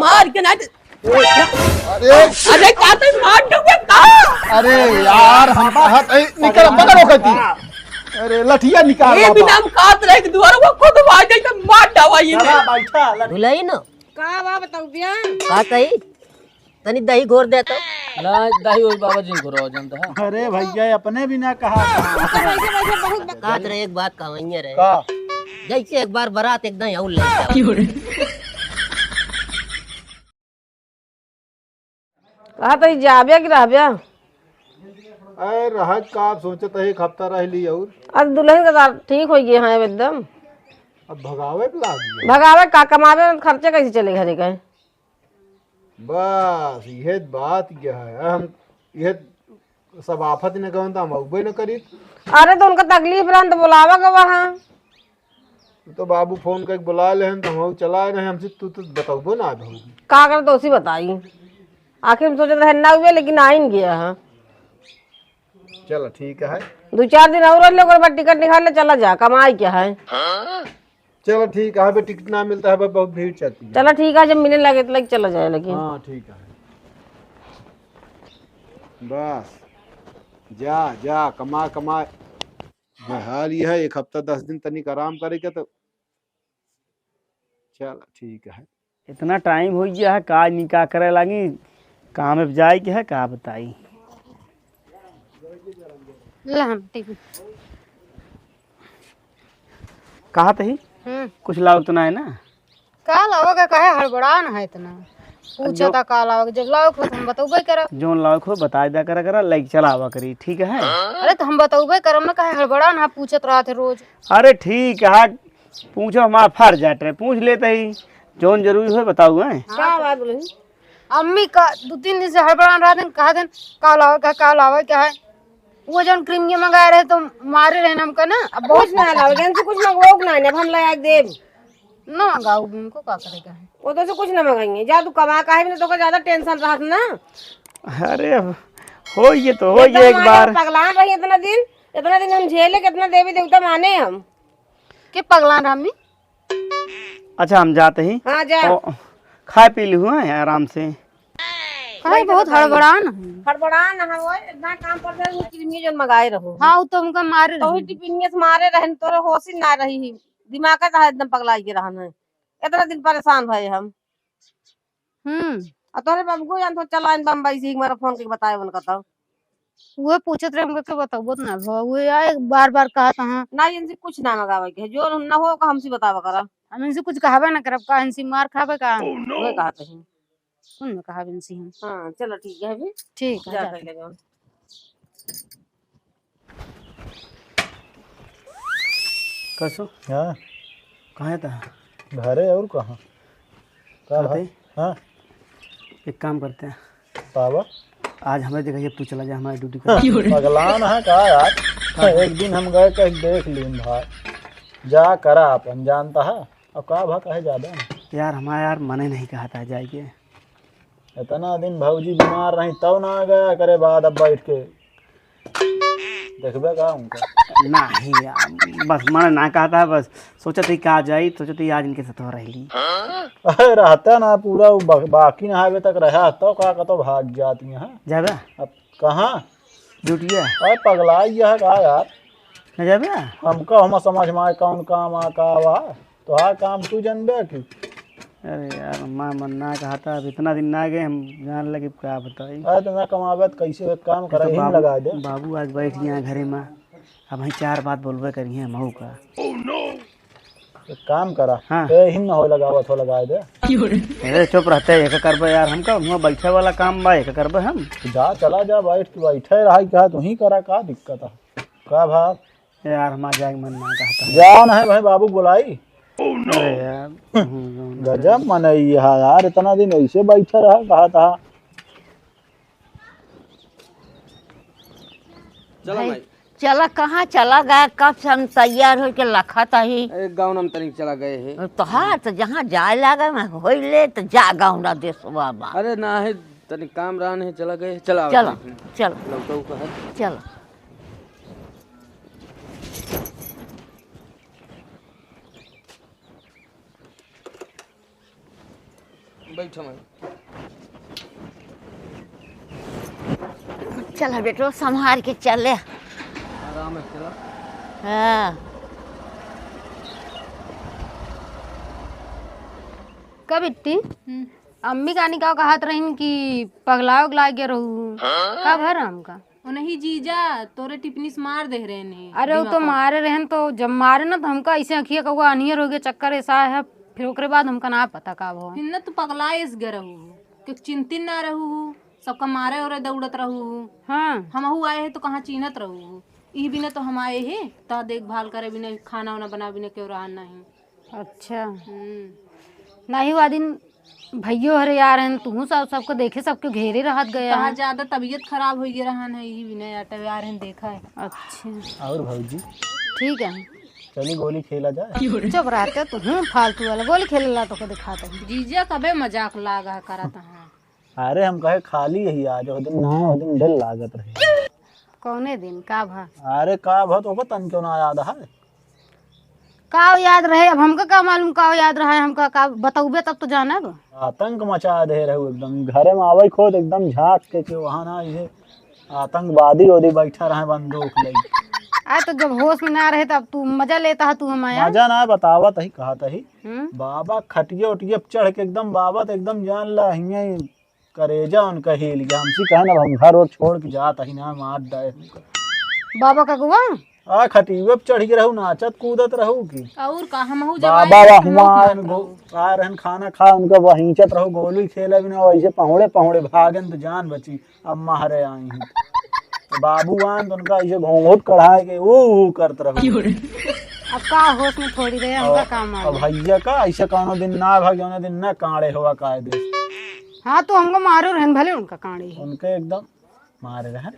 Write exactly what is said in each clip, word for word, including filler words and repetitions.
मार के ना। अरे। अरे, का तई मार डूबे का? अरे यार, हम कहत, ए, निकल, पकड़ो कहती। अरे, लठिया निकाल ए, लाओ। बिना हम कहत रहे कि दुआर वो खुद मार दे, तो मार डावा ये चला, में। बैठा, लठ- दुलहिन, का बा बताऊ बिया? का कही? तनी दही घोर दे तो। ना, दही ओही बाबा जी घोरो जनता है। अरे भैया, अपने भी ना कहा। तो बैठे बैठे बहुत बक- कहत रहे, एक बात कहवइये रहे। का? जैसे एक बार बारात एकदम और ले जाओ। कहा तो जाबे कि रहबे? अरे रहत का, आप सोचत है एक हफ्ता रह ली और। अब दुलहिन का तो ठीक होइ गए हैं अब एकदम। अब भगावे के लाग गया। भगावे का, कमावे में खर्चे कैसे चले घरे का? बस, इहे बात के है। हम इहे सब आफत न कहन, त हम अउबे न करीत। अरे, तो उनका तकलीफ रहन, तो बुलावा गवा हाँ। तू तो बाबू फोन करके बुला लेहन, तो हम चला रहे, हमसे तू तो बतउबो ना आए भौजी। का कर दोषी बताई, आखिर हम सोचत रहे ना हुए, लेकिन आइन गया है। चलो, ठीक है। दो चार दिन और रह ले, ओकर बाद टिकट निकाल ले, चला जा, कमाई क्या है। चलो ठीक है, अबे टिकट ना मिलता है, अबे बहुत भीड़ चलती है। चलो ठीक है, जब मिले लगे तो लगे चला जाए, लेकिन हाँ ठीक है। बस जा जा, कमा कमा। हाल यह है, एक हफ्ता दस दिन तनिक आराम करे के तो चल ठीक है। इतना टाइम हो गया है, काज नहीं का करे लागी, काम पे जाए के है, का बताई। ला हम टीवी। कहा तही? हम्म। कुछ लाओ तो ना है ना? का लाओगे, काहे हड़बड़ान है इतना? पूछो जो ता का लाओगे, जब लाओ खुद हम बतौबे करब। जोन लाओ खुद बताए दिया करा करा, लाइक चलावा करी, ठीक है? अरे तो हम बतौबे करब ना, काहे हड़बड़ान है, पूछत रहत है रोज। अरे ठीक है, पूछो, हमार फर्ज है, पूछ लेते ही, जौन जरूरी होए बताऊ, हैं? का बात बोलही? अम्मी का दो तीन दिन से हड़बड़ान रहत हैं, कहा दिन, "का लावे, का, का लावे, क्या है?" वो जौन क्रीमिया मंगाए रहे तो मारे रहे हमका ना, अब बहुत कुछ ना लावे, इनसे कुछ मंगवाओ कि ना, अब हम लाया देब। ना मंगाओ, उनको का करेगा है? वो तो से कुछ ना मंगाएंगे, जा तू कमा, काहे भी ना, तो का ज्यादा टेंशन रहत ना। अरे अब हो ये तो हो ये एक बार। पगलान रही इतना दिन, इतना दिन हम झेले, कितना देवी देवता माने हम। के पगलान रहमी? अच्छा, हम जाते ही। हाँ, जा। ओ, खाए पी लिहु, हैं, आराम से। काहे बहुत हड़बड़ान है? हड़बड़ान है वो, इतना काम पर से वो क्रीमिया जौन मंगाए रहो। हाँ, वो तो हमका मारे तो रहे। टिफिनिया से मारे रहे, तोरे होश ही ना रही, दिमाग का तो एकदम पगलाई के रहन है। इतना दिन परेशान भए हम। हम्म। आ तोरे बाबू को जान तो चला इन बम्बई से ही हमारा फोन करके बताए उनका तब। उहे पूछत रहे, हमका के बताबो त ना भवा। उहे आए बार-बार कहत हैं। ना, इनसे कुछ ना मंगावे के है। जो ना हो का हमसे बतावा करा। हम इनसे कुछ कहबे ना करब का, इनसे मार खाबे का? Oh, no! उहे कहत हैं। कौन में कहब इनसे हम? हाँ, चलो ठीक है अभी। ठीक है, जा जाते। कर ले जाओ। कसो? हाँ। कहाँ है ता? घरे और कहाँ? का कहते? भाई? हाँ। एक काम करते हैं। बाबा? आज हमें देखा, अब तू चला जा हमारी ड्यूटी कर। पगलान है का यार? हाँ। एक दिन हम गए कहीं देख लीन भाई। जा करा अपन जानता है। अब का भा कहे ज्यादा? यार हमारा यार मन ही नहीं कहता है जाए के। इतना दिन भौजी बीमार रही तब ना गया करे बाद अब बैठ के। देखबे का उनका? नहीं यार, बस मन ना कहता है, बस सोचत ही का जाई, सोचत ही आज इनके साथ हो रही। अरे रहता ना पूरा वो बा-, बाकी नहावे तक रहा तो का कतो भाग जाती हैं। जाबे? अब कहाँ? ड्यूटिया? अरे पगला यह का यार? न जाबे? हमका हम समझ में आए कौन काम आ का वा। तोहार काम तू जनबे की। अरे यार, माँ मन ना कहता, अब इतना दिन ना गए, हम जान लगे का बताई। अरे तो ना कमाबे तो कैसे एक काम तो करे, ही बाबू, लगा दे। बाबू आज बैठ गया घरे में, अब वहीं चार बात बोलबे करिए मऊ का। एक काम करा, हाँ। ए हिम ना हो लगावत हो, लगा दे। अरे चुप रहते, एक करबे यार, हमका हुआ बैठे वाला काम बा, एक करबे हम। जा चला जा, बैठ के बैठे रहा, क्या तू ही करा, का दिक्कत है? का भाव? यार, हमार जाए के मन ना कहता है। जाओ ना है भाई, बाबू बुलाई। अरे यार, हम्म, गजब मनई है यार, इतना दिन ऐसे बैठा रहा, कहा था। चला भाई, माई। चला, कहाँ चला गया? कब से हम तैयार होके लखत ही। अरे, गाँव नाम तनिक चला गए हैं। तोहार तो जहाँ जाए लागे, मैं होई ले, तो जा गाँव ना देश बाबा। अरे ना है, तनिक काम रहन है, चला गए, चला चला, भाई। चला। लौटो का है। चला। बैठो माई। चला बेटो, संभार के चले। आराम से चला। हाँ। का बिट्टी? हम्म। अम्मी कानी का कहत रहीन कि पगला उगला गए रहू। का भर हमका? ओ नहीं जीजा, तोरे टिपनी से मार दे रहे ने अरे, वो तो दिमाग। मारे रहन तो जब मारे ना तो हमका ऐसे अखिया कौआ अनियर हो गया, चक्कर ऐसा है। फिर ओकरे बाद हमका ना पता का भवा। फिर ना तू पगला एस गए रहू हो, कि चिंतित ना रहू हो, सबका मारे ओरे दौड़त रहू हो। हाँ। हमहू आए हैं तो कहाँ चीन्हत रहू हो। ई बिना तो हम आए हैं, ता देखभाल करे बिना, खाना वाना बना बिना केहू रहा नहीं। अच्छा। हम्म। नहीं, वो दिन भइयो हरे यार हैं, तुहू सब, सबको देखे, सबके घेरे रहत गया तहाँ है। ज्यादा तबीयत खराब हो गया रहन है, यही बिना आटे यार हैं, देखा है। अच्छा। और भौजी? ठीक है। चली गोली खेला जाए। चुप रहते तुहू, फालतू वाला गोली खेले ला तो को दिखाता हूँ। जीजा कबे मजाक लागा करत हैं। अरे हम कहे खाली यही आज, वो दिन ना, वो दिन डर लागत रहे। कौने दिन? का भा? अरे का भा, तोको तन क्यों ना याद है? का याद रहे? अब हमका का मालूम का याद रहा है, हमका का बतौबे तब तो जानब। आतंक मचा दे रहू एकदम, घरे में आवई खोद एकदम झाँक के, के वहाँ ना ये आतंकवादी ओदी बैठा रहे बंदूक लेके। आ तो जब होश में ना रहे तब तू मजा लेता है तू हमारा। मजा ना बतावत ही, कहत ही। हम्म। बाबा खटिया उटिया पे चढ़ के एकदम बाबा तो एकदम जान ला हियाँ करेजा उनका हिल गया। हमसे कहन अब हम घर और छोड़ के जात ही ना, मार डाए हमका। बाबा का गुआ? आ खटिया पे चढ़ के रहू, नाचत कूदत रहू की। और का, हमहू जब बाबा आए वा तो हुआ लोग आन मारत गो-, रहू। आ रहन खाना खा, उनका वहींचत रहू, गोली खेले बिना वैसे पहुड़े पहुड़े भागन तो जान बची। अब मारे आई हैं। तो बाबू आन तो उनका ऐसे घूंघट कढ़ाए के ऊ ऊ करत रहू। अब का होश में थोड़ी रहे, हमका और का अब मालूम। भैया का ऐसे कौनो दिन ना भाग, जौने दिन ना कांड़े हुआ कायदे। हाँ, तो हमको मारो रहन, भले उनका कांड़े है। उनके एकदम मारे रहन।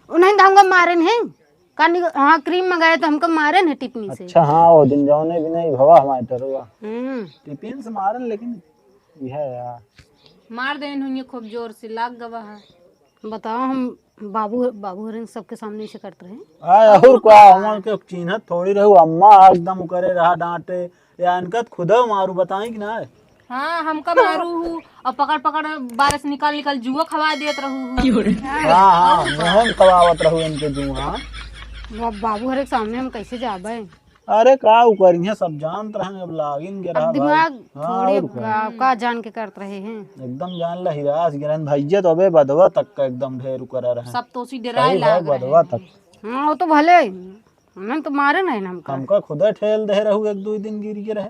उन्हें तो हमको मारे नहीं, कानी, हाँ, क्रीम मंगाए तो हमको मारे नहीं टिपनी से। अच्छा, हाँ, वो दिन जौने भी नहीं भवा हमारे टरुआ। हम्म। टिपिन से मारन, लेकिन यह यार। मार देन हुइये खूब जोर से, लाग गवा है। बताओ, हम बाबू, बाबू हरिन सबके सामने से करत रहे। आय, और और का, का? हमन के चिन्हत थोड़ी रहू, अम्मा एकदम करे रहा डांटे, या इनका त खुदा मारू, बताई कि ना? हाँ, हमका मारू हू, और पकड़ पकड़ बारे से निकाल निकाल जुआ खवा देत रहू हू। हाँ, हाँ, और का? मोहन खवावत रहू इनके जुआ। अब बाबू हरे के सामने हम कैसे जाबे? अरे का उ करिहे, सब जानत रहन, अब लागिन गे अब रहा भाई। दिमाग हाँ, थोड़ी और का? का, का जान के करत रहे हैं। एकदम जान ला हिरास गिरन भैया, तो अबे बदवा तक का एकदम ढेर उकरा रहे। सब तो उसी डराए सही लाग भाई, रहे बदवा हैं। तक। हाँ, वो तो भले, उन्हें तो मारे नहीं ना हमका। हमका खुदा ठेल दे रहू, एक दो दिन गिर के रहे।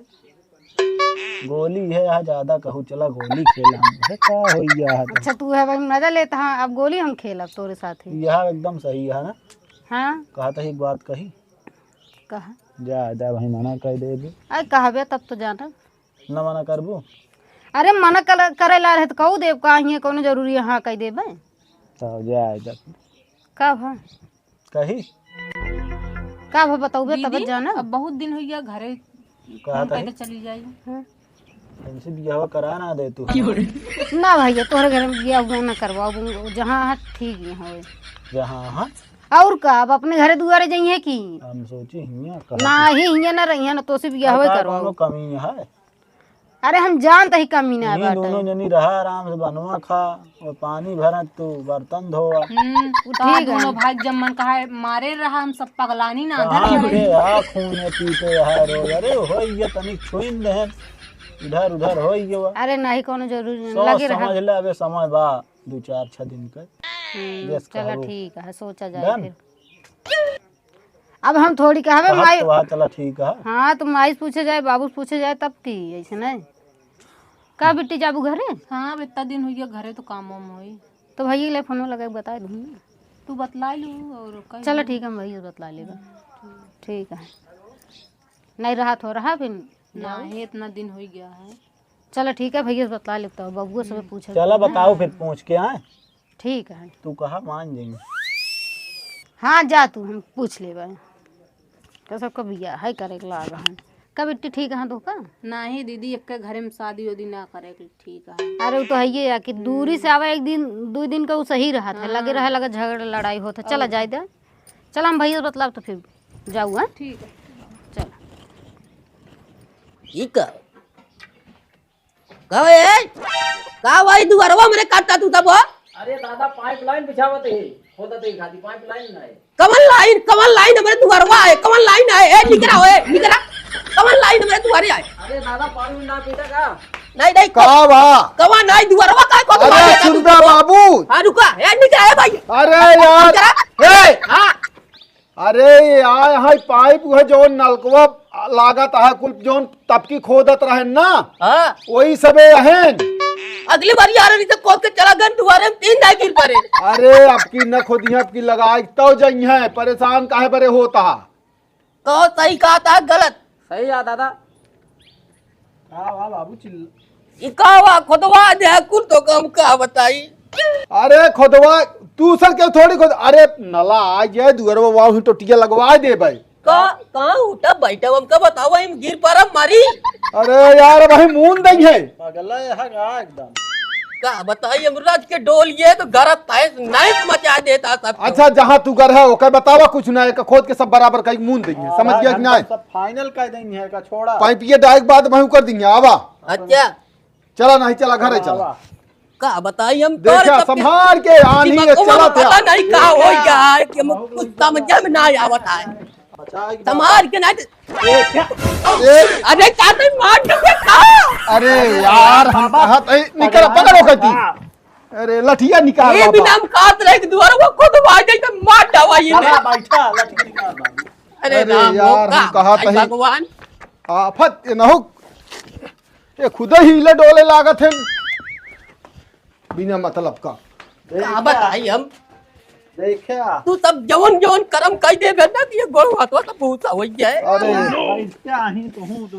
गोली है यहाँ ज्यादा कहू, चला गोली खेल हम। अरे का होइया है तो? अच्छा, तू है भाई मजा लेता, हाँ, अब गोली हम खेलब तोरे साथ ही। यह एकदम सही है ना? हाँ। कहा था एक बात कही। कहा? जा, जा भाई, मना कर दे दे। अरे कहबे तब तो जानब। न मना करबू? अरे मना कर, करे ला रहे तो कहू देब, का हियाँ कौनो जरूरी है हाँ कह देबे? तो जा, जा। का भा? कही? का भा बतौबे तब दीदी, जानब? अब बहुत दिन हो गया घरे, कहा हम था? पैदल चली जाई। हाँ। इनसे बियाह करा ना दे तू। ना भैया, तोहरे घर में बियाह हुआ ना करवाओ, जहाँ है ठीक ही है। जहाँ है? और का, अब अपने घरे दुआरे जाइए कि? हम सोची हियाँ कहा ना तू। ही हियाँ ना रहिए ना, तो से बियाह का हुए करो। कोनो कमी है? अरे हम जानत ही कमी ना यही बाटे। दोनों जनी रहा आराम से, बनवा खा और पानी भरा तू बर्तन धोआ। हम्म, उ तो ठीक है। दोनों भाई जब मन कहा मारे रहा, हम सब पगलानी ना कहाँ धर के आ खून है पीते यहाँ रोज। अरे हो ये तनिक छुइन देहन, इधर उधर हो ये बा। अरे नहीं, कोनो जरूरी नहीं, सोच लगे रहा। समझ ले, अबे समय बा दो चार छह दिन के। हम्म, देश का चला हो। ठीक है, सोचा जाए डन? फिर। अब हम थोड़ी कहबे कहत माई। तो बा, चला ठीक है। हाँ, तो माई से पूछे जाए, बाबू से पूछे जाए, तब की ऐसे नहीं। का बिट्टी जाबू घरे? हाँ, अब इतना दिन हो गया घरे, तो काम वाम होई। तो भैया ले फोन लगा के बता दूँ। तू बतला लू और कह चला दू। ठीक है, हम भैया से बतला लेबे। हम्म, ठीक। ठीक है। नहीं रहा तो रहा फिर। ना, ये इतना दिन हो गया है। चला ठीक है, भैया से बतला लेता हूँ, बबुआ सब हम्म। पूछे चला के। बताओ फिर पूछ के आए। ठीक है। तू कहा मान जाएंगे। हाँ जा तू, हम पूछ लेबे। तो सबका बियाह है करे के लाग है। का बिट्टी ठीक है तो का? नहीं दीदी, एक के घरे में शादी उदी ना करे के ठीक है। अरे वो तो है ये है कि दूरी से आवे एक दिन, दो दिन का वो सही रहा था, लगे हाँ। रहे लगे झगड़ा लड़ाई होता। चला और जाए दे। चला हम भैया से बतलाब तो फिर जाऊ, हाँ? ठीक है। चला। ई का? का ए? का भाई दुआरवा मरे काटता तू तब हो? अरे दादा, पाइपलाइन बिछावत है, खोदत है खाली, पाइपलाइन ना है। कवन लाइन, कवन लाइन हमरे दुआरवा है, कवन लाइन है? ए, निकरा हो, ए, निकरा। कवन लाइन हमरे दुआरे है? अरे दादा, पानी ना पीता का? नहीं, नहीं, का बा? कवन नहीं दुआरवा का खोद अरे मारे का सुन तू? बे बाबू। हाँ, रुका, ए, निकरा, ए भाई। अरे यार, निकरा। ए, हाँ। अरे यार, हाय पाइप उहे जौन नलकवा लागत है, कुल जौन तबकी खोदत रहे ना, हाँ। वही सबे अहन। अगली बार यार, इसे खोद के चला गन दुआरे में तीन दाई गिर पड़े। अरे, अब की न खोदिया, अब की लगाए, तब जइहे, परेशान काहे बरे होता है? कहो सही कहा था, गलत? सही है दादा। का बा बाबू चिल्ला? ई का बा, खोदवा दे कुल तो कम का बताई। अरे खोदवा, तू सर के थोड़ी खोद, अरे नला आ जाए दुअरवा, वहाँ ही टोटिया लगवा दे भाई। का, कहाँ उठा बैठा, हमका बताओ, हम गिर पड़ब मारी। अरे यार, वही मून दई है। पगला है का एकदम। का बताई, हम राज के डोल ये तो घर तहस नहस मचा देता सब। अच्छा, जहाँ तू घर है, ओकर बतावा कुछ ना, एक खोद के सब बराबर कई मून दई है, समझ गया कि नहीं? सब फाइनल कर देंगे का छोड़ा। पाइप ये डाइक बाद वहीं कर देंगे, आवा। अच्छा। चला नहीं, चला घरे चला। का बताई हम देखा, तोरे सबके संभाल के आनी है, दिमागवा में चला था। पता नहीं का हो गया है कि हम कुछ समझ में ना आवत है। संभाल के नहीं तो ए, अरे का तई मार दूंगा का? अरे यार, हम बाबा। कहत है, निकल, पकड़ो कहती। अरे लठिया निकाल ए, बाबा। बिना हम कहत रहे कि दुआर वो खुद आ जाए तो मार डावा ये चला में। बैठा, लठिया निकाल बाबू। अरे अरे राम हो यार, का? हम कहत आई है। भगवान। आफत ये न हो, ये खुद ही हिले डोले लागत है। बिना मतलब का। का बताई हम? देखा। तू सब जवन जवन करम कई देबे ना कि ये गोड़ हाथवा तो भूसा हो जाए। अरे। क्या ही कहूँ तो।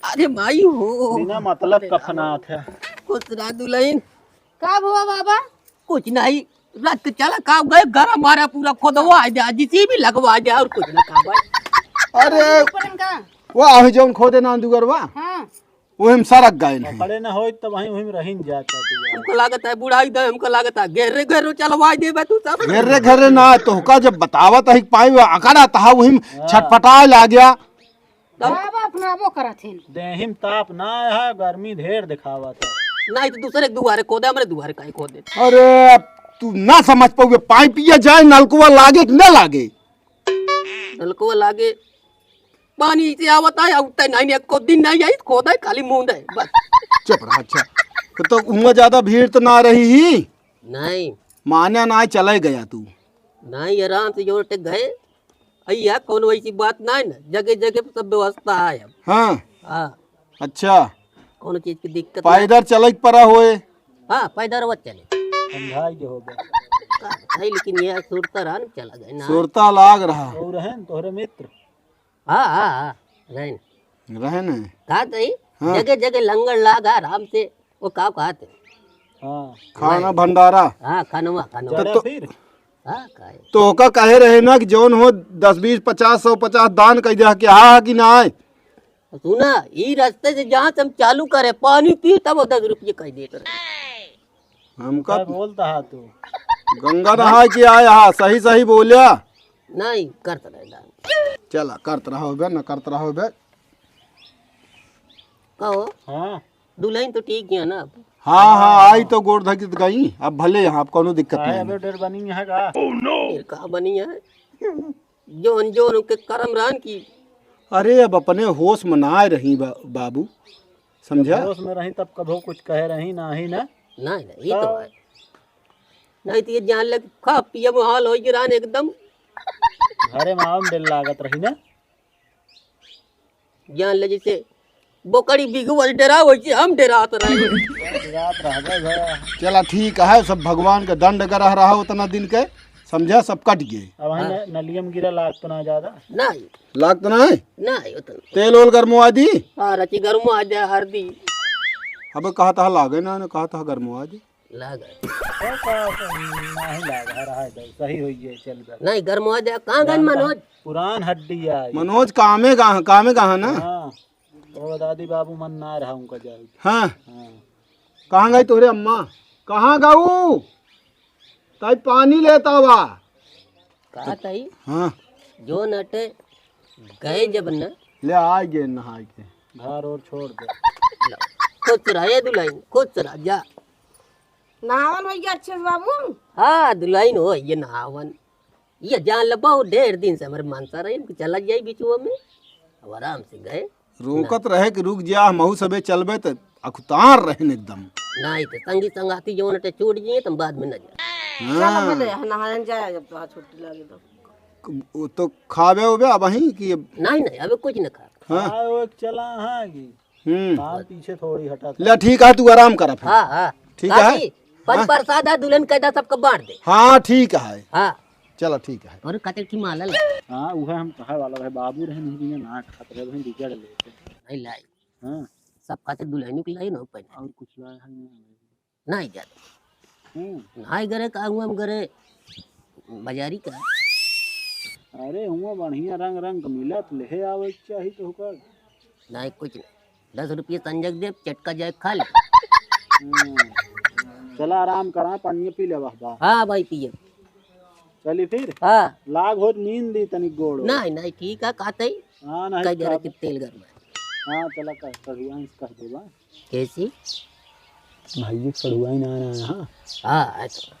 अरे माई हो। बिना मतलब अरे राम। कफनात है। खुश रहा दुल्हन। का हुआ बाबा? कुछ नहीं। रात के चला का गए, घर हमारा पूरा खोदवा दे, जीसीबी लगवा दे और कुछ ना का भाई। अरे। ऊपर का? वो आहे जौन खोदे ना दुगरवा। हाँ। वो हम सरक गए नहीं। पकड़े ना होई तब वहीं, वहीं रहिन जाता तू यार। हमको लागत है बुढ़ाई दे, हमको लागत है घेरे घेरे चलवा देबे तू सब। घेरे घेरे ना, तोहका जब बतावत है पाई, वो अकड़ा तहा, वहीं हाँ। छटपटाए लाग गया। तब बाबा अपनाबो करत हिन। देहिम ताप ना है, गर्मी ढेर दिखावत है। नहीं तो दूसरे के दुआरे खोदे, हमरे दुआरे काहे खोदे? अरे, अब तू ना समझ पाओगे, पाइप ये जाए, नलकुआ लागे कि ना लागे? नलकुआ लागे, पानी से आवत है, उठते नहीं, नहीं, एको दिन नहीं आई, खोदा है, खाली मूंद है, बस। चुप रहा, अच्छा। तो, तो उमा ज्यादा भीड़ तो ना रही ही? नहीं। मान्या ना चले गया तू। नहीं, आराम से जोर टेक गए। अइया, कौनो ऐसी बात नहीं ना, जगह जगह पे सब व्यवस्था है अब। हाँ। हाँ। अच्छा। कौनो चीज की दिक्कत नहीं। पैदल चले के परा होए। हाँ, पैदल वो चले। समझाई जो हो गया। का बताई, लेकिन ये सुरता रहा ना, चला गए ना। सुरता लाग रहा। और रहन तोहरे मित्र। हाँ, हाँ, हाँ, रहन। रहन है। का कही? हाँ। जगह जगह लंगर लाग आराम से, वो का कहते? हाँ। खाना भंडारा। हाँ, खनवा, खनवा। जरा तो फिर। हाँ, काहे? तो ओका कहे रहे ना कि जौन हो दस, बीस, पचास, सौ, पचास दान कह दे कि हाँ कि ना आए। सुना, ई रास्ते से जहाँ से हम चालू करे, पानी पी तब वो दस रुपये कह देते रहे। हमका क्या बोलता है तू? गंगा नहाए के आया हा, सही सही बोल्या। नहीं, करत रहे दान। चला, करत रहो बे, न करत रहो बे। कहो। हाँ। दुल्हन तो ठीक है ना अब? हाँ, हाँ, आई तो गोड़ धकित गई, अब भले यहाँ, अब कौनो दिक्कत काहे नहीं। अबे डर बनी है का? फिर का बनी है? जौन, जौन उनके करम रहन की। अरे, अब अपने होश में ना रही बा-, बाबू, समझा? जब होश में रही तब कभो कुछ कहे रही नाही ना। नहीं, नहीं, ये तो तो है। नहीं तो ये जान ले, खा पिए में हाल हो गया रहन एकदम। घरे में आवन दिल लागत रही ना। जान ले जैसे बोकड़ी बिगुआ से डरा, वैसे हम डरात रहे। रात रह गए भैया। चला ठीक है, सब भगवान का दंड ग्रह रहा उतना दिन के, समझा, सब कट गए। अब वहीं हाँ। न-, नलियम गिरा लाग तो ना ज्यादा। नहीं। लाग तो ना है? नहीं, उतना। तेल ओल गरमवा दी? हाँ, रची गरमवा दे, हरदी। अब कहा था लागे ना, ने कहा था गरमवा दी। लाग है। नहीं लाग है, रहा है, सही होई है, चल बे। नहीं, गरमवा दे, कहाँ गए पुरान मनोज? पुरान हड्डी है। मनोज कामे गा, कामे गा है ना? हाँ, तो दादी बाबू मन ना रहा उनका जाए। हाँ। हाँ। कहाँ गई तोहरे अम्मा? कहाँ गऊ? ताई पानी लेता हुआ। कहा ताई? हाँ। जो नटे गए जब न। ले आ गए नहाए के। घर और छोड़ दे। लो। खुश रह, ए दुलहिन, खुश रह, जा। नहावन होइ गया अच्छे से बाबू? हाँ, दुलहिन होइ गया नहावन। ये जान ले, बहुत ढेर दिन से हमरे मनसा रही कि चला जाई बिचुआ में, अब आराम से गए। रोकत रहे कि रुक जा, हमहू सबे चलबे त अखुतार रहन एकदम। नहीं त संगी संगाती जौन अटे छूट जाइए, त हम बाद में न जाए। हाँ। चल भले, नहायन जाए, जब तोहार छुट्टी लागे तो। क-, वो तो खाबे उबे अब वहीं कि नहीं, नहीं, अबे कुछ न खा। हाँ। हाँ, वो एक चला हाँ कि हम्म। हाँ, पीछे थोड़ी हटा था। ले, ठीक है, तू आराम कर फिर। हाँ, हाँ। ठीक है? काकी, पन हाँ? प्रसाद है, दुलहिन कह दा, सबको बाँट दे। हाँ, ठीक है। हाँ। चलो, ठीक है। और कते की माला ले। हाँ, उहे हम कहे वाला रहे, बाबू रहे नहीं, बिना ना खात रहे, वहीं बिगड़ लेते। नहीं लाई। हाँ। सब खातिर दुलहिन के लाई ना पहले। और कुछ लाए है नहीं? नहीं जाते। हम्म। नाई गरे का हुआ हम गरे बाजारी का। अरे हुआ बढ़िया रंग रंग मिलत, लेहे आवे के चाही तो होकर। नहीं, कुछ नहीं। दस रुपये संजग दे, चटका जाए खा ले। हम्म। चला आराम करा, पानी पी ले बा। हाँ भाई, पिए। चली फिर? हाँ। लाग होत नींद दी तनी गोड़। नहीं, नहीं, ठीक है, का तई? हाँ, नहीं, कह दे रहा का कि तेल गरम है। हाँ, चला कह, कढ़ुआइन से कह देबा। कैसी? भाई जी, कढ़ुआइन आना है, हाँ। हाँ, अच्छा।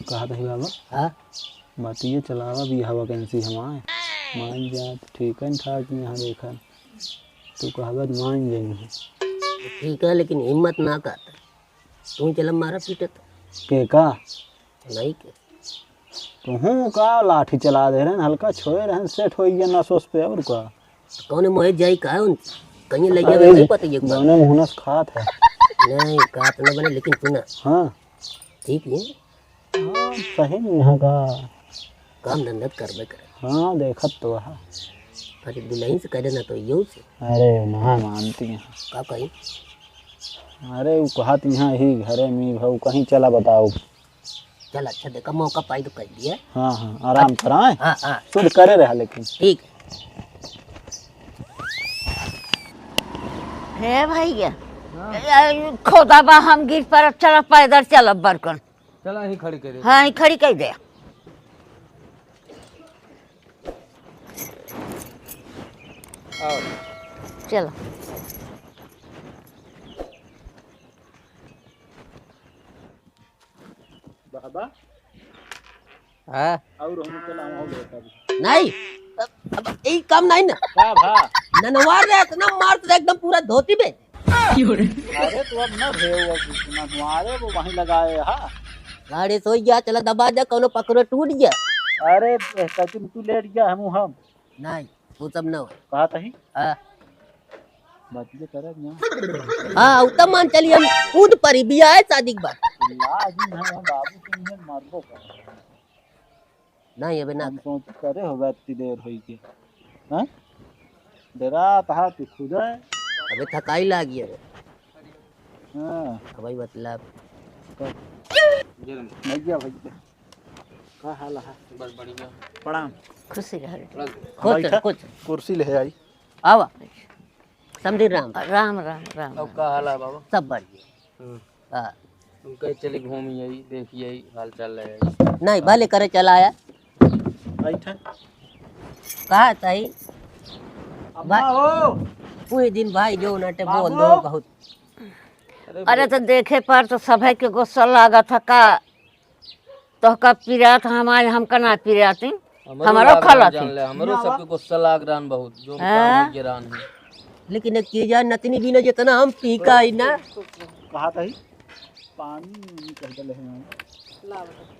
कहा था बाबा? हाँ। बात ये चलावा भी हवा कैंसी हमारे। मान जात, ठीक है, ठाक यहाँ देखा। तू कहबा त मान जाइए। ठीक है, लेकिन हिम्मत ना कर। तू चल मारा पीटत। के का? नहीं के। तुहूँ का लाठी चला दे रहन, हल्का छोए रहन, सेट होइ गया नस वस पे और का। कौने मोहे जाई का उन? कहीं ले जावे अरे, नहीं पता ये बात। जौने मुहनस खात है। नहीं, खात न बने, लेकिन सुना। हाँ। ठीक है। हाँ, सही में यहाँ का। काम धंधा त करबे करे। हाँ, देखत तो है। अरे दुलहिन से करे ना तो यू से। अरे, ना मानती हैं। का कही? अरे, वो कहत यहाँ ही घरे में भाऊ कहीं चला बताओ। चल अच्छा, देखा मौका पाई तो कर दिया। हाँ, हाँ, आराम कराए। हाँ, हाँ। शुद्ध करे रहा लेकिन। ठीक है। हे भैया, हाँ। ए, खोदा बा, हम गिर पर चला, पैदल चलब बरकन। चला, यहीं खड़ी करे। हाँ, यहीं खड़ी कर दे। आओ। चलो। बाबा। हाँ। और हम चला, हम और लेता भी। नहीं, अब, अब ई काम नहीं ना। का भा? ननवार रे, इतना मार तो एकदम पूरा धोती में। अरे तो अब ना भेव, अब ननवारे वो वहीं लगाए हा। गाड़ी सोई गया, चला दबा जा, कौनो पकड़ो टूट गया। अरे, कहती तू लेट गया, हम, हम। नहीं, वो सब ना हो। कहा तही? हाँ। बात ये करे ना। हाँ, उ त मान चली हम कूद परी, बियाह है शादी के बाद। लाज ही है, हम बाबू के लिए मरबो कर। नहीं, अबे ना हम कर। सोच करे हो, इतनी देर होई के। हाँ? डरा तहा तू खुद है। अबे थकाई लागी है। हाँ। अब भाई मतलब। भैया, भैया। का हाल है? बस बढ़िया। प्रणाम। खुशी रह। खुश रह, बैठा। खुश। कुर्सी ले आई। आवा। समधी राम। राम, राम, राम, अब राम। का हाल है बाबा? सब बढ़िया। हम्म। हाँ। तुम कहे चली घूमी आई, देखी आई, हाल चाल ले आई। नहीं, भले करे चला आया। बैठा। कहा सही? अम्मा बा-, हो। पूरे दिन भाई जो नटे बोल बाबू। दो बहुत। अरे अरे बो- तो देखे पर तो सभे के गुस्सा लागत है का? तोहका पिरात हमारे, हमका ना पिराती। हमरो हमरो लाग खलत रहन जान है। ले, हमरो ना सबके बा। गुस्सा लाग रहन बहुत, जो हाँ। काम हो रहन है। लेकिन एक चीज है, नतनी बिना जितना हम पी का आई ना। कहा तही? पानी नहीं कह दले हैं।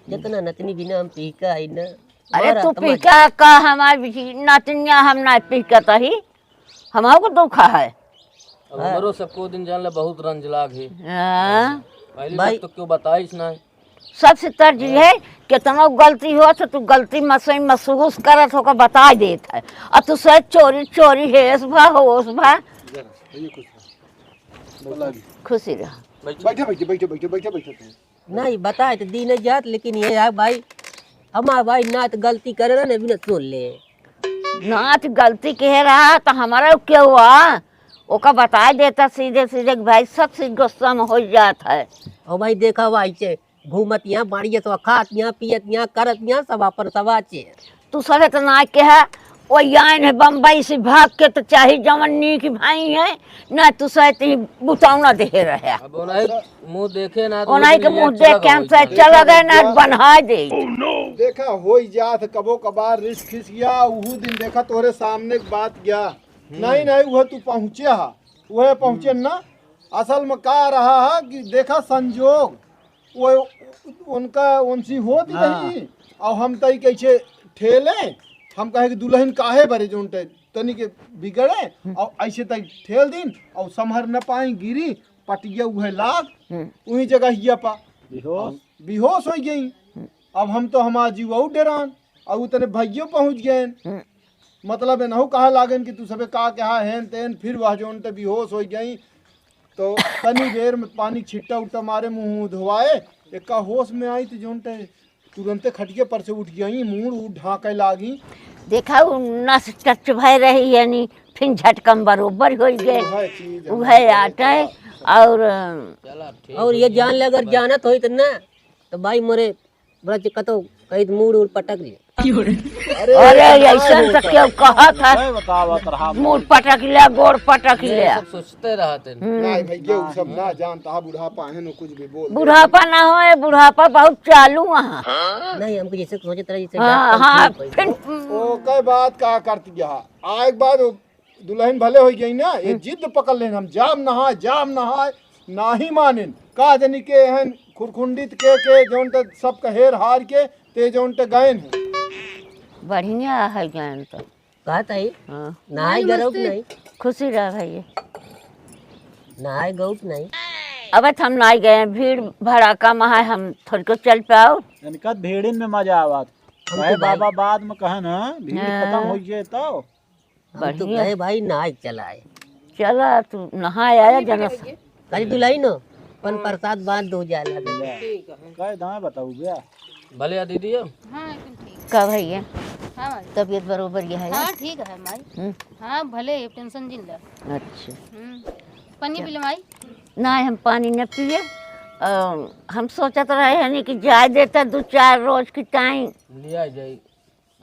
जितना नतनी बिना हम पी का आई ना। अरे मारा तू तो पी मार। का, का हमार बिची नतनिया हम ना पी का तही? हमहू को दुख है। अब हाँ। हमरो सबको दिन जान ले बहुत रंज लाग है। हाँ। पहले भाई। तक तो क्यों बताइस ना। सबसे तर्ज ये है, कितनो गलती हो तो तू गलती मसई महसूस करत होकर बता देत है। और तू से चोरी चोरी हेस भा होस भा। जरा, ये कुछ बोला भी। खुशी रह। बैठो, बैठो, बैठो, बैठो, बैठो, बैठो। नहीं, बताए तो दी नहीं जात, लेकिन ये है भाई, हमार भाई ना तो गलती करे ना, बिना सुन ले। ना तो गलती कहे रहा तो हमारा क्या हुआ? ओका बताए देता सीधे सीधे कि भाई सब चीज गुस्सा में हो जात है। ओ भाई देखा भाई से घूमत यहाँ, बाड़िए तो खात यहाँ, पियत यहाँ, करत यहाँ, सब अपन सवाचे। तू सब इतना के है, ओ आइन है बम्बई से भाग के, तो चाहे जवन नीक भाई है, ना तू शायद ही बुतौना देहे रहे। अब ओनाही मुँह देखे ना, तो ओनाही के मुँह देख के हम शायद चला गए ना, बन्हा दे। देखा, होई जात कबो कबार रिस खिसिया, उहू दिन देखा तोहरे सामने के बात गया। नहीं, नहीं, वह तू पहुँचे हा, वह पहुँचे ना। असल में का रहा है कि देखा संजोग, वो उनका उनसी होत ही हाँ। रही, और हम तई कैसे ठेले, हम कहे कि दुल्हन काहे बरे जोन ते तनी के बिगड़े, हम्म। और ऐसे तई ठेल दिन, और संभर न पाई, गिरी, पटिया उहे लाग, हम्म। उही जगह हिया पा बेहोश। बेहोश हो गई। हम्म। अब हम तो हमार जीव और डेरान, और उतने भैयो पहुँच गए। हम्म। मतलब एनहु कहा लागन कि तू सबे का कहा हेन तेन, फिर वह जोन ते बेहोश हो गई। तो तनी देर में पानी छिट्टा उट्टा मारे, मुँह धोवाए, एका होश में आई तो जोन ते तुरंते खटिया पर से उठ गई, मूड़ उठ ढाँके लागी। देखा, उ नस टच भय रही, यानी फिर झटकम बरोबर हो गए। उहे चीज हम उहे कहते आटे हैं। और चला, ठीक और हो ये गया। जान ले, अगर बस। जानत होई तो ना, तो भाई मोरे बड़ा चिक्कत हो, कहीं तो मूड़ उड़ पटक ले। अरे, अरे, ऐसा ऐसन तो होता। क्यों कहत है? मैं बतावत रहा, मूड़ पटक ले, गोड़ पटक ये ले। सब सोचते रहते हैं। हम्म। नहीं भैया, वो सब ना जानता है, बुढ़ापा है ना, कुछ भी बोल दे। बुढ़ापा ना होए, बुढ़ापा बहुत चालू है। नहीं, हमको जैसे सोचत रहे, जैसे हाँ, जात हाँ, ठीक होई। फिर ओके, बात का करती है? आ, एक बार वो दुल्हन भले हो गई ना, ये हम्म। जिद पकड़ लेन, हम जाम नहाए, जाम नहाए, नाही मानिन। का जनी के हन खुरखुंडित के, के जौन त सब कहेर हार के, ते जौन त गयन है। बढ़िया है गयन तो। कहत है, हाँ। नहाए नहीं, गरौ कि नमस्ते। नहीं? खुशी रह भैया। नहाए गौ कि नहीं? अब त हम नाई गए, भीड़ भड़ाका में है, हम थोड़को चल पाओ। इनका भीड़िन में मजा आवत। हम कहे तो भाई बाबा बाद में कहन, हाँ, भीड़ हाँ। खतम हो गए तो। हम तो बढ़िया। गए भाई, नहाए चला आए। चला, तू नहाए आया, पानी पी जना लेंगे। कल दुलाई न, अपन हाँ। प्रसाद बांट दो जाला। ठीक है। कह दाएं बताऊ भैया। भले या दीदी हो। हाँ, एकदम ठीक। का भैया? हाँ भाई। तबीयत बरोबर ये है? हाँ, ठीक है माई। हम्म। हाँ, भले, टेंशन जिन ला। अच्छा। हम्म। पानी पी ले माई। ना, हम पानी न पिए। अ, हम सोचत रहे हनी कि जाए देता दो चार रोज की टाइम। लिया जाई,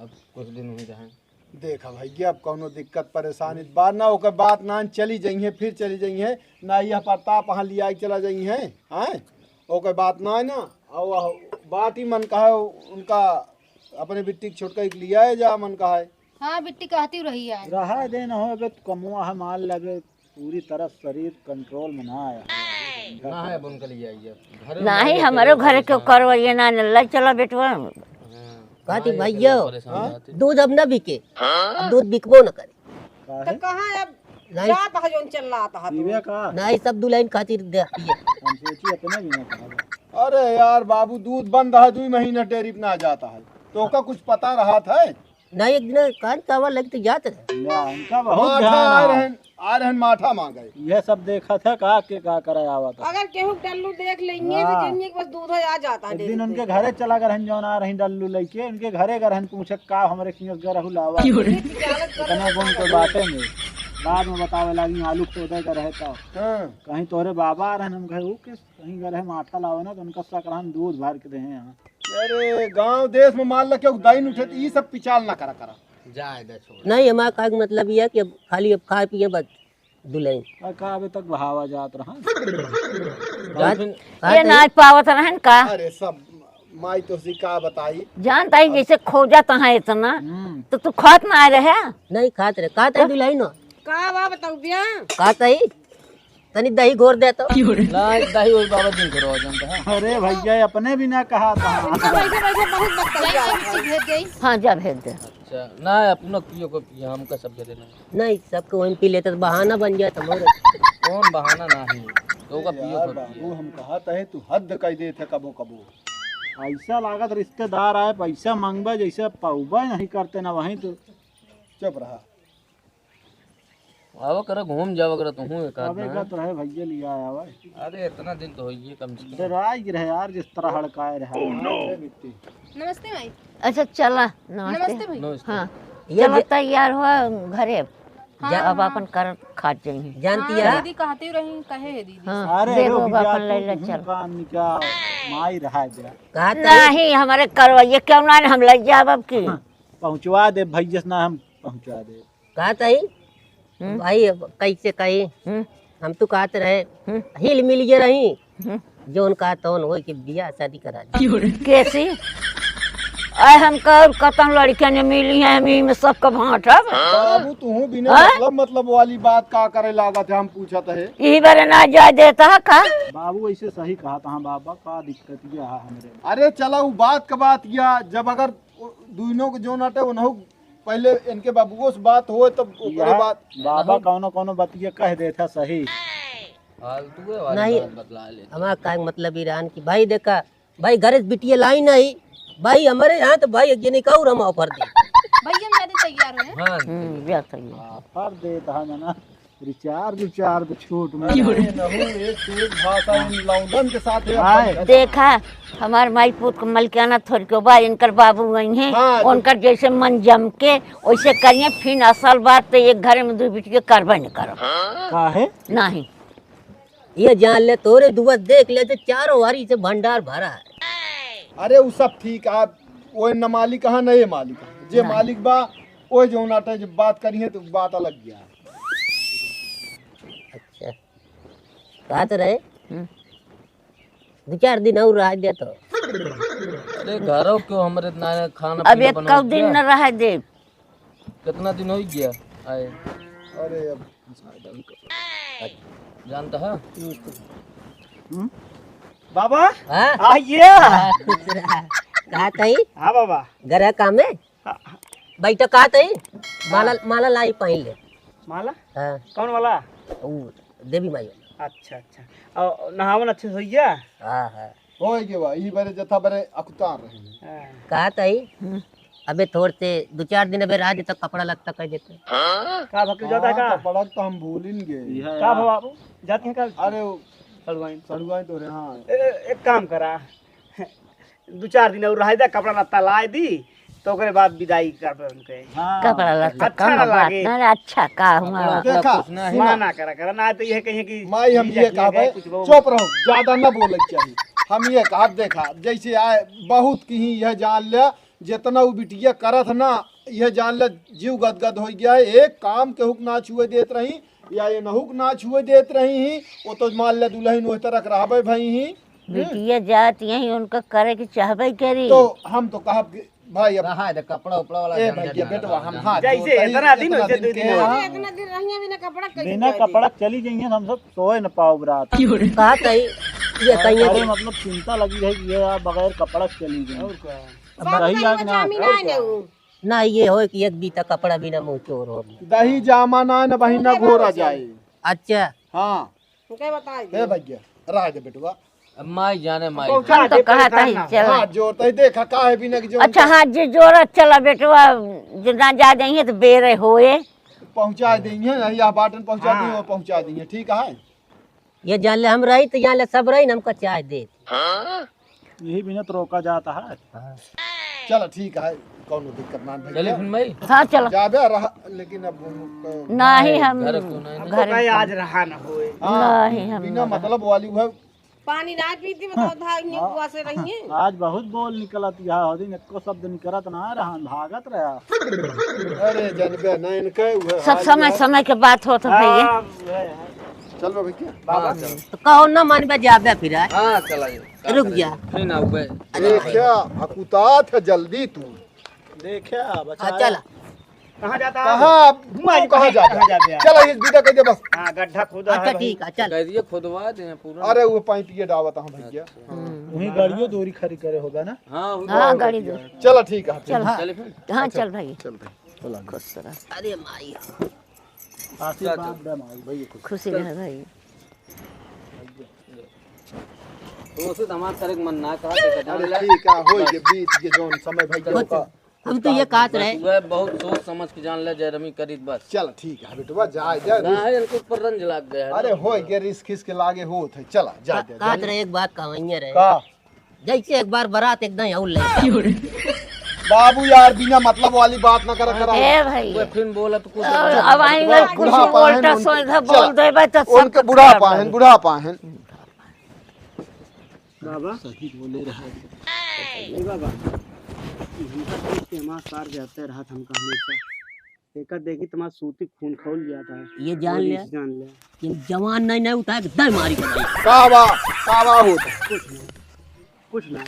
अब कुछ दिन हो जाए। देखा भैया, अब कौनो दिक्कत परेशानी त बात ना, ओकर बात ना चली जइहें, फिर चली जइहें, ना यह प्रताप वहाँ लिया के चला जइहें, हैं? ओकर बात ना है ना, और वह बात ही मन का है, उनका अपने बिट्टी के छोटका एक लिया है जा मन का है। हाँ, बिट्टी कहती रही है। रहा दे न हो, अबे कमुआ है, मान ले, अबे पूरी तरह शरीर कंट्रोल में ना आया। ना है, अब उनके लिए आई है। घरे नहीं, में हमारे घरे के करवाइए ना, ले चला बेटवा। हाँ। कहती, हाँ, ये भैया, परेशान हाँ? रहती। दूध अब ना बिके, अब दूध बिकबो न करे। काहे? तो कहाँ अब नहीं। जात है जोन चल रहा था पीबे तू। का? नहीं, सब दुल्हन खातिर दे पिए। हम सोची अपने भी ना कहा। अरे यार बाबू, दूध बंद है, दो महीना डेयरी पे ना जाता है, तो ओका कुछ पता रहा था? नहीं, एक दिन कान कावा लग तो जात रहे। ना, इनका बहुत माठा ध्यान आ है। रहन, आ रहन माठा मांगे। यह सब देखत है का के का करे आवत है। अगर केहू डल्लू देख लेंगे तो हाँ। जनिए कि बस दूध आ जाता है एक दिन डेयरी उनके पे। घरे चला गए रहन, जौन आ रही डल्लू लेके, उनके घरे गए रहन, पूछे का हमरे कियों गए रहू लावा। क्यों रे? इतना गुण के बाटे में। बाद में बतावे लागी आलू खोदे का रहे तो। हाँ। कहीं तोहरे बाबा आ रहन, हम कहे, "ऊ किस कहीं गए रहे माठा लावे ना, तो उनका शक रहन दूध भर के देहे यहाँ।" अरे, गांव देश में मान ल केहू दइन उठे, त ई सब पिचाल ना करा, करा। जाए दे, छोड़। नहीं, हमारा कहे के मतलब ये है कि अब खाली अब खाए पिए बस दुल्हन। आ, का अबे तक बहावा जात रहा? जात, ये जात है। नाच पावत रहन का? अरे, सब माई तोहसी का बताई। जानता ही जैसे खोजत है इतना, हम्म। तो तू खात ना रहे? नहीं खात रहे, खात रहे दुल्हन। का बा बताऊ बिया? खात है। तनी दही घोर दे तो। ना, दही वही बाबा दिन घोरो, जानता है। अरे भैया, अपने भी ना कहा था। इनका बैठे बैठे बहुत बकवास। भेज दे। हाँ, जा भेज दे। अच्छा, ना, अपना पियो को पिया, हमका सब दे देना। नहीं, सबको वहीं पी लेते तो बहाना बन जाता मोर। कौन बहाना ना है? तो का पियो यार को बाबू, पिया। हम कहा था, तू हद कर देते कबो कबो। ऐसा लागत रिश्तेदार आए, पैसा मांगबे, जैसे पौबे नहीं करते ना, वहीं तो चुप रहा। आवा करा, घूम जावा करा, तुहूँ एक आध अबे ना। का तो रहे भैया लिया आवा। अरे, इतना दिन तो होइए कम से कम। डराई रहे यार, जिस तरह हड़काए रहे। Oh, no। नमस्ते माई। अच्छा, चला, नमस्ते। नमस्ते भाई। नमस्ते। हाँ, ये चला, जे- तैयार हो घरे। हाँ, जा- अब हाँ। अपन कर खात जाइए। जानती हाँ, है? दीदी कहती रही, कहे है दीदी। हाँ, अरे, दे रुक दो, जा, अपन तू ले ले, तुहूँ चल। काम निकाल, माई रहा जा। कहा था? नहीं, हमारे करवाइए, क्यों ना हम ले जाब अब की? हाँ, पहुँचवा दे भैया से ना हम पहुँचा दे। कहत हई, हम्म। भाई, अब कैसे कही? हम्म। हम तो कहत रहे, हम्म। हिल मिल गए रही, हम्म। जौन कहत तौन होई के बियाह शादी करा दे। कैसी? आए हमका और कतन लड़कियां ने मिली हैं, हम ई में सबका बांटब। बाबू, तू बिना हाँ? मतलब, मतलब वाली बात का करे लागत है, हम पूछत है। यही बारे ना जाए देता है का? बाबू, ऐसे सही कहा था, हाँ बाबा, का दिक्कत यह है हमरे? अरे चला, वो बात का बात यह, जब अगर वो दुइनों के जौन अटे, उन्हों पहले इनके बाबुओ से बात होए, तब ओकरे यह बाद बाबा कौनो कौनो बतिया कह देता सही। फालतू है वाली नहीं, बात बतला ले। हमारा का मतलब ई रहन कि भाई देखा, भाई घरे से बिटिया लाई नहीं, भाई हमारे यहाँ तो भाई एक जने का और हम offer दे। भैया हम ज्यादा तैयार हैं। हाँ। हम्म, जा तैयार। Offer देता है ना, recharge उचार्ज छूट में। अरे नहु, एक से एक भाषा इन लौंडन के साथ है। हाय। देखा, हमार माई पूत के मलकियाना थोड़ी के बा, इनकर बाबू गई हैं, हाँ, तो उनकर जैसे मन जम के वैसे करिए, फिर असल बात तो एक घरे में दो बिटिया करबे न करब। काहे? नहीं। ये जान ले, तोरे दुआ देख ले, तो चारों वारी से भंडार भरा है। अरे, वो सब ठीक है, वो न मालिक कहाँ, न ये मालिक कहाँ। जे नहीं। मालिक बा, वो जौन आटा जब बात करी है, तो बात अलग गया। अच्छा, बात रहे। हम्म। दो चार दिन और रह दे तो। अरे, घरों क्यों हमरे इतना खाना अब पीना एक बनाओ कौ दिन क्या? न रह दे। कितना दिन हो गया आए? अरे अब जानता है? हम्म? बाबा, हाँ? आइए। हाँ, खुश रहा। कहा तई? हाँ बाबा। घर है काम है? हाँ, हाँ। बैठा, कहा तई? हाँ। माला, माला लाई पहन ले। माला? हाँ। कौन वाला? वो देवी माई वाला। अच्छा, अच्छा। और नहावन अच्छे से हो गया? हाँ, हाँ। होय गे बा, ई बरे जथा बरे अकुतार रहे। हाँ। कहा तई, हम्म। अबे थोड़ से दो चार दिन अबे राज तक कपड़ा लत्ता कर देते। का भक्ति जाता है हाँ, का? कपड़ा तो हम भूलिन गे। का भवा बाबू? जाती हैं का? अरे वो सड़ुआइन। सड़ुआइन तो रे, हाँ। ए, ए, एक काम करा, दो चार दिन और रह दे, कपड़ा लत्ता लाए दी, तो ओकरे बाद विदाई करबे उनके। हाँ। कपड़ा लत्ता अच्छा कौनो ना बात लागे। ना, अच्छा का हुआ। कपड़ा देखा, कुछ नहीं। सुना ना करा, करा, ना तो यह कहिए कि माई, हम ये कहबे, कुछ वो चुप रहो, ज्यादा ना बोले के चाहिए। हम ये कहब, देखा, जैसे आए, बहुत की ही यह जान ले, जितना वो बिटिया करत ना, यह जान ले, जीव गदगद हो गया है। एक काम के हुक ना छुए देत रही, या ये नहुक ना छुए देत रही ही, वो तो मान ले दुल्हन वही तरह के रहबे भई ही। हम्म। बिटिया जात यही उनका करे के चाहबे करी। तो हम तो कहब कि भाई, अब रहा है, कपड़ा उपड़ा वाला ए झंझट भैया, ना बेटवा, रहा, हम झंझट। हाथ जैसे जोड़ते ही इतना दिन इतना हो गया, दिन दो के दिन हो गया। यहाँ इतना दिन रहिए बिना कपड़ा कैसे बिना जाए? कपड़ा चली जाइए, हम सब सोए न पाओ रात। कहा तई, ये कहीं अरे, मतलब, चिंता लगी है कि ये आप बगैर कपड़ा चली गई। और क्या? अब बाबू रही का आज ना। बच्चा में ना और क्या? ना, ये होय कि एक बीता कपड़ा बिना मुँह चोर हो गया। दही जामा ना, न बहिना घोरा जाए। अच्छा। हाँ। हमके बताई ए दे। भैया, रह दे बेटवा। अब माई जाने माई। पहुँचा हम तो दे, कहत परेशान हई, ना हो। चला। हाथ जोड़ते ही देखा, काहे बिना के जो अच्छा, उनका हाथ जे जोड़त चला बेटवा, जे ना जा जाइए तो बेरे होए। पहुँचा देंगे ना, या बाटन पहुँचा हाँ। देंगे, वो पहुँचा देंगे, ठीक है? ये जान ले हम रही तो जान ले सब रही ना, हमका चाय दे। यही बिना तो रोका जाता है। हाँ। चला ठीक है, कौनो दिक्कत ना भैया। चले फिर भाई। हाँ, चला। जाबे रहा, लेकिन अब नहीं, हम घर क्यों नहीं? अब तो घर कहीं आज रहा ना होए। हाँ, नहीं, हम बिना ना मतलब वाली वो पानी ना पीती, मतलब, हाँ, धागियाँ हाँ। कुआ से रही हैं। आज बहुत बोल निकलत यहाँ, हो दिन एको शब्द निकलत ना रहा, भागत रहा। अरे, जनबे ना इनके, उहे सब हाल समय, है। समय के बात होत है भैया। हाँ, उहे है। चल बे भैया। बाबा। हाँ, चल। तो कौन ना मानबे, जाबे फिर, आए? हाँ, चला जाए। रुक जा। फिर ना उबे। अरे, क्या अकुतात है, जल्दी तू। देखा, बचा हाँ, ले। चला। कहाँ जाता है? कहाँ? घुमा तू कहाँ कहाँ जाता? कहाँ जाते हैं? चला, इस विदा कर दे बस। हाँ, गड्ढा खोदा अच्छा, है भाई। ठीक है, चल। कह दिए, खुदवा दे पूरा। अरे, वो पाइप ये डावत हूँ भैया। अच्छा। हम्म। वहीं गाड़ियों दूरी खड़ी करे होगा ना? हाँ, वो हाँ, तो गाड़ी दूर। चला, ठीक है, चल। हाँ। चले फिर? हाँ, अच्छा। चल भाई। चल भाई। चला। खुश रह। अरे माई। आशीर्वाद दे माई। भैया, खुश। खुशी रह भाई। तो उसे दमाद करे के मन ना कहा, तो जान अरे ले। ठीक है, होई के बीत के जौन समय भैया का। हम तो ये कहत रहे। वह बहुत सोच समझ के जान ले, जयरमी करीत बस। चल ठीक है बेटवा, जा, जा, ना रिस- है, इनके ऊपर रंज लाग गया है। अरे होई के रिस खिस के लागे होत है, चला, जा, का-, जा, कहत जा। रहे, एक बात कहवइया रहे। का? जैसे एक बार बारात एकदम और ले। बाबू यार, बिना मतलब वाली बात ना करा, करा। ए भाई। वो फिर बोला तो कुछ अब, अब आई ना, कुछ बुढ़ापा है उल्टा ना, सीधा उनके बोल देबे तो उनके सब बुढ़ापा है, बुढ़ापा है। बाबा। सही बोले रहा। ए बाबा, इनका देख के हमार सार जाते रहत हमका हमेशा। एका देखी तुम्हारा सूती खून खौल गया था। ये जान ले। जान ले। ये जवान नहीं, नहीं उठा के दर मारी के भाई। का बा, का बा होत? कुछ नहीं, कुछ नहीं।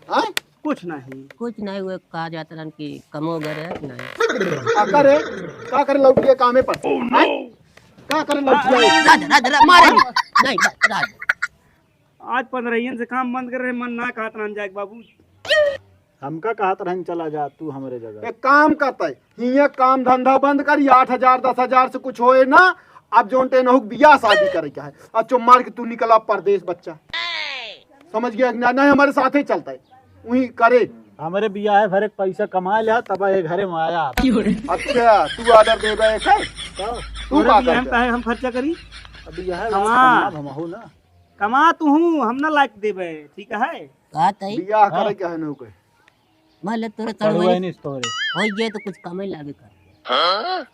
हाँ? कुछ नहीं। कुछ नहीं, वो कहा जाता रहन कि कमो घर है, नहीं। का करे? का करे लौटिया कामे पर? हाँ? का करे लौटिया? राज, राज, राज, मारे नहीं। नहीं, राज, राज। आज पंद्रहियन से काम बंद कर रहे, मन ना कहत रहन जाए बाबू। हमका कहत रहन चला जा तू हमरे जगह। एक काम करता है, हियाँ काम धंधा बंद कर, ये आठ हजार, दस हजार से कुछ होए ना। अब जोन टेनहुक बियाह शादी करे के है, अब चुप मार के तू निकला परदेश बच्चा। समझ गया कि ना? नहीं, हमारे साथे चलता है, वही करे। हमरे बियाह है, भरे पैसा कमा लिया, तब ये घरे में आया। अच्छा, तू order देबे है? तो तू तोरे का बियाह में करबे? काहे हम खर्चा करी? अब यह कमा। हमहू ना। कमा तू हूँ, हम ना लायक देबे, ठीक है? का तई? बियाह हाँ। करे के है ना ओके? मान ले तोरे पढ़ुआ तड़ुआ नहीं तोरे। हो ये तो कुछ कमे लागे कर।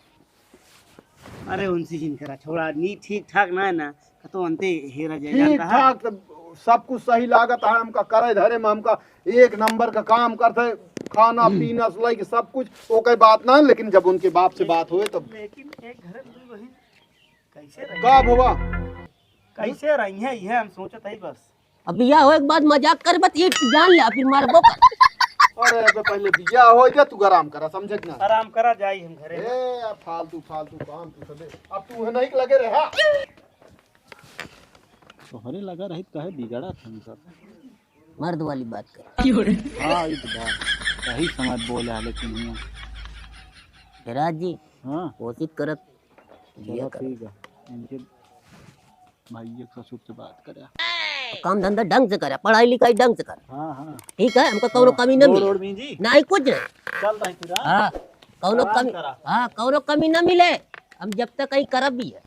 अरे उनसे जिन करा, छोड़ा, नी ठीक ठाक ना है ना, कतो अंते हेरा जाए ठीक जानता है। ठाक तो सब कुछ सही लागत है, हमका करे धरे में हमका एक नंबर का काम करते, खाना हम्म। पीना से लेके सब कुछ, ओके बात ना, लेकिन जब उनके बाप से बात होए तब लेकिन एक घर में दो बहन कैसे रही? का भवा? कैसे रही है, यह हम सोचत है बस। अब बियाह होए के बाद मजाक करबे त ई जान ले, फिर मारबो कर। अरे अबे पहले बियाह होए जा, तू आराम करा, समझे कि ना? आराम करा, जाई हम घरे। ए, अब फालतू, फालतू काम तू सबे। अब तू है नहीं लगे रहे, हाँ? तोहरे लगा रही त कहे बिगड़ा था हम सब। मर्द वाली बात कर। हाँ, ई तो बात सही समझ बोले है, लेकिन हियाँ। धीराज जी, हाँ। कोशिश करत चलो बिया कर। ठीक है, इनके भाई एक ससुर से बात करे। काम धंधा ढंग से करे, पढ़ाई लिखाई ढंग से करे। हाँ, हाँ। ठीक है, हमका कौनो हाँ, कमी न रोड, मिले। रोड में जी। नहीं, कुछ नहीं। चल रही फिर, हाँ? हाँ, कौनो आराम कमी, करा। हाँ, कौनो कमी न मिले। हम जब तक कहीं करब भी है।